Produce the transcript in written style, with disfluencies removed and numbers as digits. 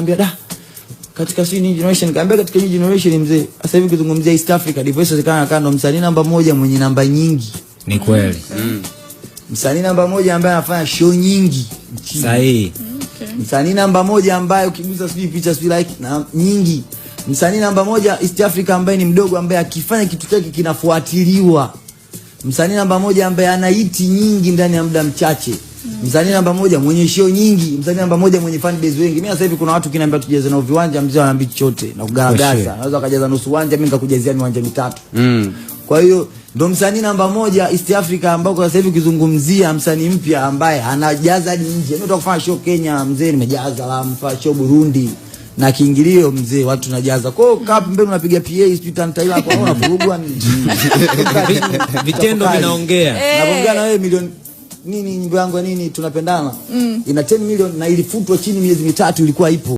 Ambia da katika si new generation, kaambia katika new generation mzee, sasa hivi kuzungumzia East Africa, Divoice inawezekana ndo msanii namba moja mwenye namba nyingi. Ni kweli. Msanii namba moja ambaye anafanya show nyingi nchini. Sahihi. Msanii namba moja ambaye ukigusa sijui picha sijui like na nyingi. Msanii namba moja East Africa ambaye ni mdogo, ambaye akifanya kitu chake kinafuatiliwa. Msanii namba moja ambaye ana hit nyingi ndani ya muda mchache. Msanii namba moja mwenye show nyingi, msanii namba moja mwenye fan base wengi. Mimi sasa hivi kuna watu kiniambia tujeze nao viwanja, mzee wanaambia chochote na kugaragaza. Naweza kujaza nusu uwanja, mimi nikakujazia miwanja mitatu. Kwa hiyo ndo msanii namba moja East Africa ambao kwa sasa hivi ukizungumzia msanii mpya ambaye anajaza hadi nje. Mimi nataka kufanya show Kenya mzee, nimejaza la mfanya show Burundi na kiingilio mzee, watu tunajaza. Kwa hiyo kaa pembeni unapiga PA sijui tantaila kwa unavurugwa ni Vitendo vinaongea. Naongea na wewe milioni nini, nyimbo yangu ya nini tunapendana ina 10 million na ilifutwa chini miezi 3 ilikuwa ipo.